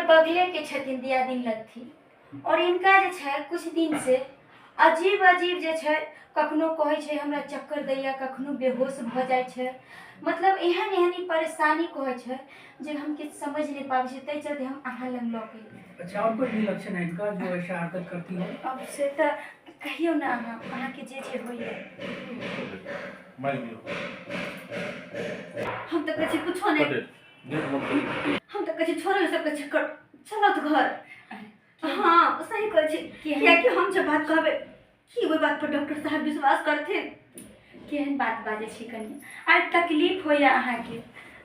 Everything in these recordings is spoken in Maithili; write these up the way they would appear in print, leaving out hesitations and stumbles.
बगले के छथिन, दियादिन लगथिन। और इनका जे छै कुछ दिन से अजीब अजीब जे छै, कखनो कहै छै हमरा चक्कर दैया, कखनो बेहोश भऽ जाइ छै, मतलब एहन एहन ई परेशानी कहै छै जे हम किछु समझ नहि पाबै छी, ताहि चलते हम अहाँ लग लऽ के एलियै। अच्छा, और कोई भी लक्षण है इनका जो ऐसा हरकत करती हो? अब से तऽ कहियौ ने अहाँ, अहाँके जे जे होइए। मारि दियौ। हम तऽ कहै छी कुछो नहि। कटे गेट बंद करू। हम तऽ कहै छी छोड़ो ई सबके चक्कर, चलत घर। हाँ सही कहै छी, कियाकि हम जे बात कहबै की ओहि बात पर डॉक्टर साहब विश्वास करथिन? केहन बात बाजै छी कनिया, आइ तकलीफ होइए अहाँके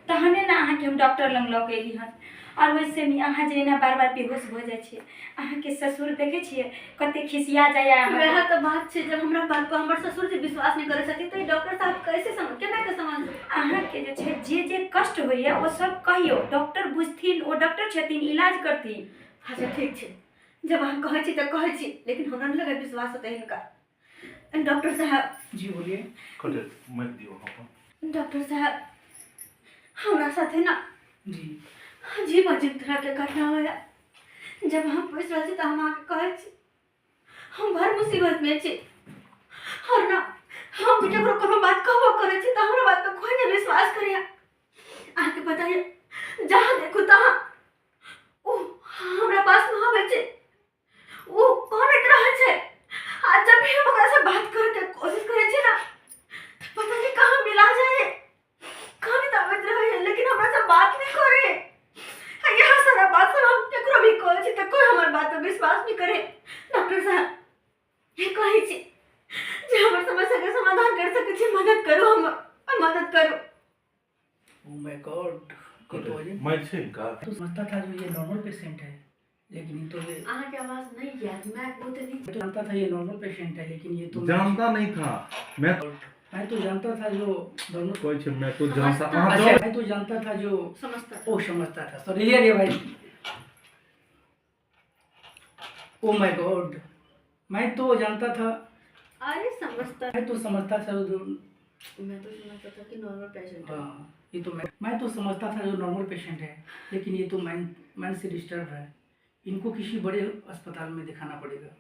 तहने ने अहाँके हम डॉक्टर लग लऽ के एली हन। और वैसे भी अहाँ जे एना बार बार बेहोश भऽ जाइ छियै, अहाँके ससुर देखै छियै कते खिसिया जाइए अहाँके। वएह तऽ बात छै, जब हमरा बात पर हमर ससुर जे विश्वास नहि करै छथिन तऽ डॉक्टर साहब कैसे समझ, केना के समझ? अहाँके जे छै जे जे कष्ट होइए ओ सब कहियौ, डॉक्टर बुझथिन, ओ डॉक्टर छथिन, इलाज करथिन। अच्छा ठीक छै, जब अहाँ कहै छी तऽ कहै छी, लेकिन हमरा नहि लगै विश्वास होतै हिनका। डॉक्टर साहब। जी बोलिए। कटे मारि दियौ अपन। डॉक्टर साहब हमरा साथे ना जी अजीब अजीब तरह के घटना होया। जब हम पूछि रहल छी तऽ हम अहाँके कहै छी हम बड़ मुसीबत में छी, और ना हम जे केकरो कोनो बात कहबो करै छी तऽ हमरा बात पर कोई नहीं विश्वास करैया। अहाँके पता यऽ जहाँ देखू तहाँ ओ हमरा पास में आबै छै, ओ कानैत रहै छै, आ जब भी हम ओकरा से बात करे के कोशिश करै छी ना तऽ पता नहीं कहाँ मिला जाए, कानैत आबैत रहै, लेकिन हमरा से बात नहीं करे। यहाँ सारा बात सब हम केकरो भी कहै छी तऽ कोई हमर बात पर विश्वास नहीं करे। डॉक्टर साहब ये कहै छी जे हमर समस्या के समाधान कर सकै छी, मदद करू, हमर मदद करू। ओ my God, ये तो अजीब। मारि छै इनका। तो समझता था जो ये नॉर्मल पेशेंट है, लेकिन ये तो ये अहाँ के आवाज नहीं यार, मैं बहुत नहीं मैं तो जानता था ये नॉर्मल पेशेंट है, लेकिन ये तो जानता नहीं था मैं। मैं तो जानता था जो नॉर्मल कोई छै, मैं तो जानता समझता। अहाँ अच्छा, जाओ। मैं तो जानता था जो समझता। ओ समझता था, सॉरी ये भाई। ओ my God, मैं तो जानता था। अरे समझता। मैं तो समझता था जो मैं तो समझता था कि नॉर्मल पेशेंट है। हाँ, ये तो मैं तो समझता था जो नॉर्मल पेशेंट है, लेकिन ये तो माइंड से डिस्टर्ब है, इनको किसी बड़े अस्पताल में दिखाना पड़ेगा।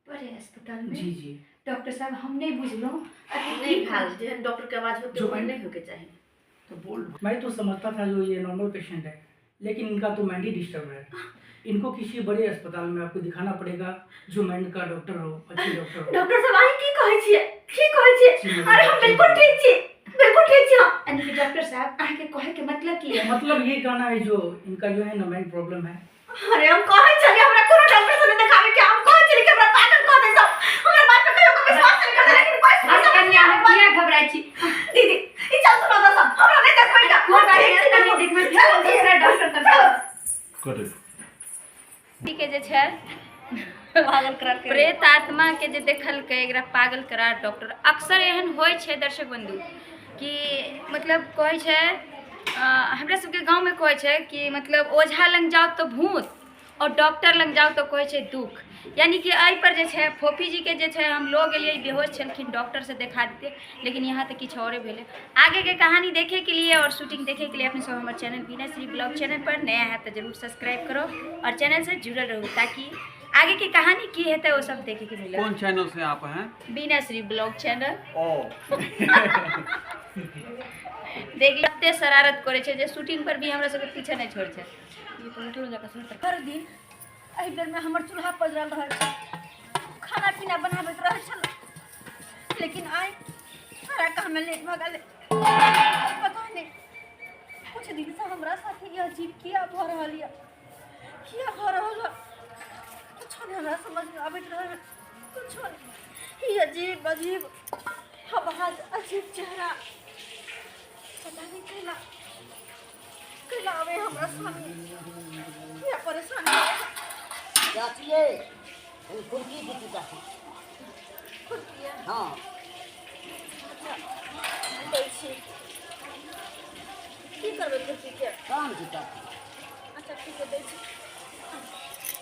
बड़े अस्पताल में? जी जी। डॉक्टर साहब हम नहीं बुझलहुँ। नहीं भाल, जेहन डॉक्टर के आवाज होते जो वो मैं- नहीं होके चाहिए। तो बोल, मैं तो समझता था जो ये नॉर्मल पेशेंट है, लेकिन इनका तो माइंड ही डिस्टर्ब है, इनको किसी बड़े अस्पताल में आपको दिखाना पड़ेगा, जो माइंड का डॉक्टर हो, अच्छे डॉक्टर हो। डॉक्टर साहब अहाँ की कहै छियै, की कहै छियै? जी, अरे हम बिल्कुल ठीक छी, बिल्कुल ठीक छी हम। यानी कि डॉक्टर साहब अहाँके कहै के मतलब की है? मतलब ये कहना है जो इनका जो है ना माइंड प्रॉब्लम है। अरे हम कहै छलियै हमरा कोनो डॉक्टर से नहीं देखाबे के, हम कहै छलियै कि हमरा पागल कह दे सब, हमरा बात पर कहियो विश्वास नहीं करते, लेकिन कोई अरे कनिया अहाँ किया घबराइ छी? दीदी ई चल सुनो तो सब, हमरा नहीं देखबै के। कोन बात है, कनिया देखबै, फेर हम दूसरा डॉक्टर तक चलो। कटे के जे छै पागल करार के प्रेत आत्मा के जे देखलकै एकरा पागल करार डॉक्टर। अक्सर एहन होइ छै दर्शक बंधु कि मतलब कहै छै, हमरा सबके गाँवमे कहै छै कि मतलब ओझा लग जाउ तऽ भूत और डॉक्टर लग जाउ तऽ कहै छै दुख। यानी कि एहि पर जे छै फोफी जी के जे छै हम लऽ गेलियै, बेहोश छलखिन, डॉक्टर से देखा देते, लेकिन यहाँ तऽ किछु औरे भेलै। आगे के कहानी देखे के लिए और शूटिंग देखे के लिए अपने सब हमारे चैनल बीना श्री ब्लॉग चैनल पर नया है तो जरूर सब्सक्राइब करो और चैनल से जुड़ल रहो ताकि आगे की कहानी की है तो वो सब देखे के मिले। कौन चैनल से आप हैं? बीना श्री ब्लॉग चैनल। ओ देख लगते शरारत करे छै जे शूटिंग पर भी हमरा सबके पीछे नहीं छोड़ छै। हर दिन एहि बेर में हमर चूल्हा पजरल रहै छै, खाना पीना बनाबैत रहै छल, लेकिन आइ सारा काम में लेट भऽ गेलै। पता नहीं कुछ दिन से हमरा साथे ई अजीब किया भऽ रहल यऽ, किया भऽ रहल यऽ, कुछो नहीं हमरा समझ में आबैत रहै, कुछो नहीं। ई अजीब अजीब आवाज, अजीब चेहरा, पता नहीं कैला कैला आवे हमरा सामने, किया परेशान करे। चाचिए, खुरपी दी चाची। खुरपी? हाँ। अच्छा दै छी, की करबै खुरपी के? काम छै चाची। अच्छा ठीक है दै छी।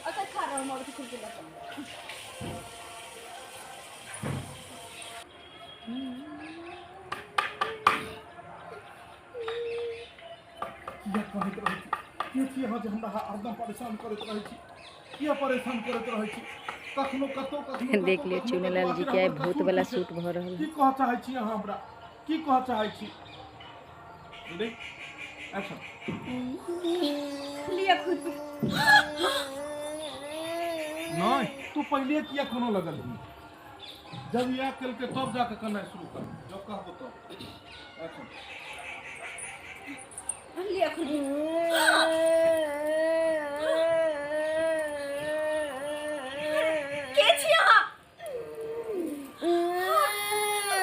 अच्छा खा रहा हूँ खुरपी लऽ कऽ। किया कहैत रहै छी? के छी अहाँ जे हमरा हरदम परेशान करैत रहै छी? किया परेशान करैत रहै छी? कखनो कतौ कखनो देख लियौ चुनेलाल जी के आइ भूत वाला सूट भऽ रहल की कह चाहै छी अहाँ हमरा? की कह चाहै छी? Ready action. लिअ खुद। नहीं तू पहले किया कोनो लगल ही? जब यह केलकै तब जाके करनाइ शुरू कर, जब कहबो तब। एक्शन। लिअ खुद। के छी अहाँ?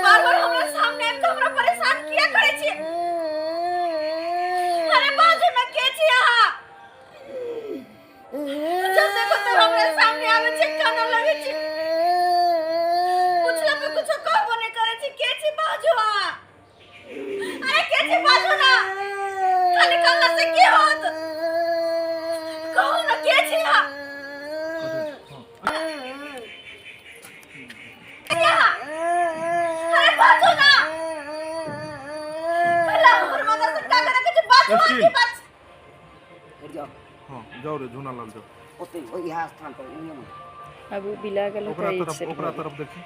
बार बार हमरा सामने आबि कऽ हमरा परेशान किया करै छी? अरे बाजू ना, के छी अहाँ? जब देखो तब हमरा सामने आबै छै, कानऽ लगै छै, पूछला पे कुछो कहबो नहि करै छी। के छी बाजू अहाँ? अरे के छी बाजू ना, खाली कहला से की होत? कहू ना, के छी अहाँ? अरे बाजू ना, कहला हमर मदर से का करे के छै? बाजू अहाँ, की बात? जाओ। हाँ जाओ रे झूना लाल जाओ। ओते इएह स्थान पर इहे में। अब ओ बिला गेल। ओकरा तरफ, ओकरा तरफ देखी,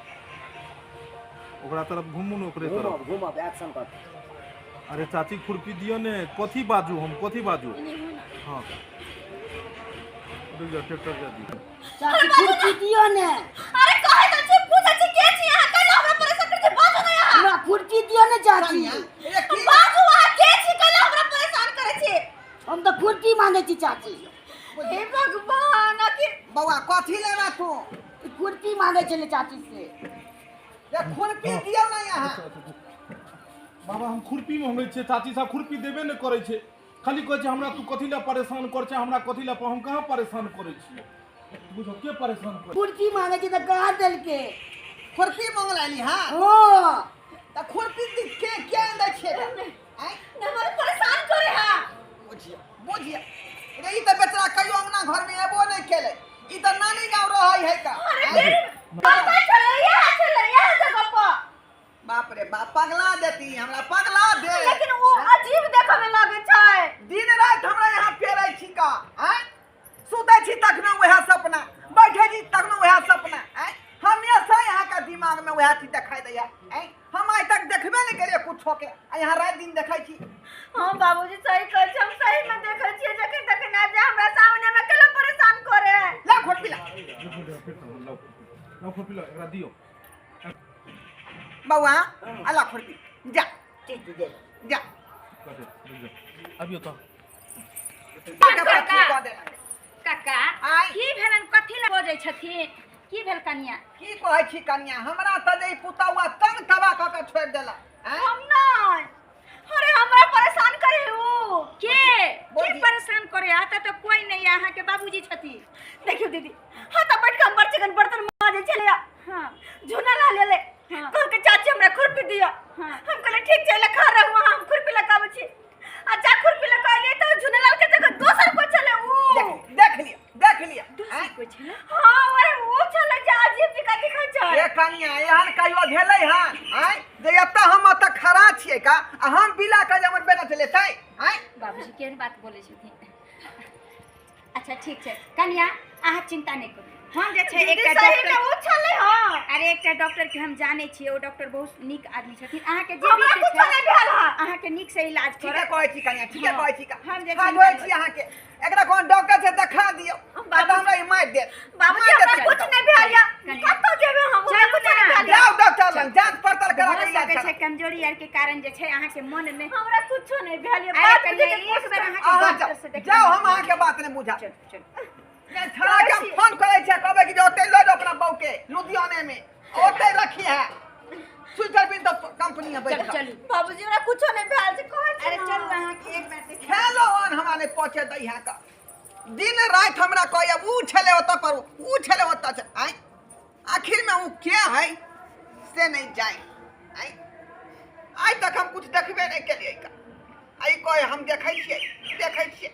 ओकरा तरफ घुमू ने, ओकरे तरफ। घूमब घूमब, एक्शन कर। अरे चाची खुरपी दियो ने। कथी बाजू हम, कथी बाजू? हाँ रुक जाओ, ट्रैक्टर जा दियो। चाची खुरपी दियो ने। अरे कहे त छी, पूछै छी के छी अहाँ, कहला हमरा परेशान करै छी? बाजू ना अहाँ। हमरा खुरपी दियो ने चाची। बाजू अहाँ, के छी, कहला हमरा परेशान करै छी? हम तऽ खुरपी मांगे छी चाची। हे भगवान, आखिर बौआ कथी लेबा तू? ई खुरपी मांगे छलै चाची से। ये खुरपी दियौ ने यहाँ। बाबा हम खुरपी मंगै छियै, चाची साहब खुरपी देबे नहि करै छै। खाली कहै छै हमरा तू कथी लए परेशान करै छै, हमरा कथी लए? हम कहाँ परेशान करै छियै? बुझो के परेशान करै? खुरपी मांगे छी तऽ कहाँ देलकै? खुरपी मंगलैली? हाँ। हँ। तऽ खुरपी दी के के दै छियै आँय? ने हमरा परेशान करे है। बुझिया बुझिया रे, ई तऽ बेचारा कहियो अंगना घर में एबो नहि केलै, ई तऽ नानी गाँव रहै है का। अरे आँय? फिर पता चले यहाँ चले यहाँ जगह पर। बाप रे बाप, पगला देती हमरा, पगला दे। लेकिन वो अजीब देखे में लागे छै। दिन राति हमरा यहाँ फेरै छी का आँय? सुतै छी तखनो वएह सपना, बैठै छी तखनो वएह सपना आँय? हमेशा यहाँ के दिमाग में वएह चीज देखाई दैया आँय? हम आइ तक देखबे नहि केलियै कुछो के, आ यहाँ राति दिन देखै छी। हाँ बाबूजी सही कहै छै, हम सही में देखै छियै, जखन तखन आबि जाय हमरा सामने में, केला परेशान करे है? ला खुरपी ला। लाओ लाओ खुरपी लाओ, एकरा दियो। बौआ अला खुरपी, जा। ठीक छै। जा। कटे रुक जाओ, अबियो तऽ। काका कऽ देलक। काका। आँय। की भेलन? कथी लए बजै छथिन? की भेल कनिया? की कहै छी कनिया, हमरा तऽ जे ई पुतौआ तंग तबाह कऽ के छोड़ि देलक आँय? हम नहीं, अरे हमरा परेशान करे उ। के के बोलिए। परेशान करे? आता तऽ कोई नहीं है, अहाँके बाबूजी छथिन। देखियो दीदी, हाँ तो बैठ के हम बड़ चिकन बर्तन माजे छले। हाँ। झूना ला ले ले। हाँ। कह के चाची हमरा खुरपी दियो। हाँ। हम कहले ठीक छै, खा रहू हम खुरपी लगाबै छी, आ जा खुरपी लगाइले तो झूना लाल के जगह दोसर कोई छले उ। देख देख लिअ, देख लिअ दोसर आँय? कोई छै? हाँ अरे वो छले जे अजीब जी का दिखै छै। ए कनिया, एहन कहियो भेलै हन आँय जे एतऽ हम एतऽ खड़ा छियै का आ हम बिला के जे हमर बेटा चलेतै आँय? बाबूजी केहन बात बोलै छथिन। अच्छा ठीक छै कनिया, अहाँ चिंता नहि करू, हम जे छै दीदी, एकटा सही में डॉक्टर वो छले। हाँ। अरे एकटा डॉक्टर के हम जानै छियै, ओ डॉक्टर बहुत नीक आदमी छथिन। अहाँके जे हमरा भी कुछो छै नहीं भेल है। अहाँके नीक से इलाज ठीके करत। कहै छी कनिया, ठीके। हाँ। कहै छी का हम जे हाथ चिंता धोइ छी अहाँके, एकरा कोन डॉक्टर से देखा दियौ। बाबू- हमरा ई मारि देत। बाबूजी मारि हमरा देत। कुछ नहीं भेल या। कनिया। कतौ जेबै हम, हमरा चलू कुछ नहीं ना। भेल या। जाउ डॉक्टर लग, जांच पड़ताल करा भऽ के इलाज सकै छै कराउ। कमजोरी आर के कारण जे छै अहाँके मन मे। हमरा कुछो नहीं भेल या। अरे बात कनिया, बुझे के एक बेर अहाँके अहाँ डॉक्टर जाउ से देखा। जाउ, हम अहाँके बात नहि बुझा। चलू चलू। छड़ा के हम फोन करै छियै, कहबै कि जे ओतै लऽ जाउ अपना बहू के लुधियाने में, ओतै रखी है स्वेटर बिन तऽ कंपनी में बैठ। चलू चलू। बाबूजी हमरा कुछो नहीं भेल छै, कहै छी अरे ना। चलू, अहाँके एक बेर देखा। खेलो अन हमरा नहि पहुँचे दै है का, दिन राति हमरा कहैया ऊ छलै ओतऽ पर, ऊ छलै ओतऽ छै आँय। आखिर में ऊ के है से नहीं जाए आँय। आइ तक हम कुछ देखबे नहि केलियै का, आ ई कहै हम देखै छियै देखै छियै।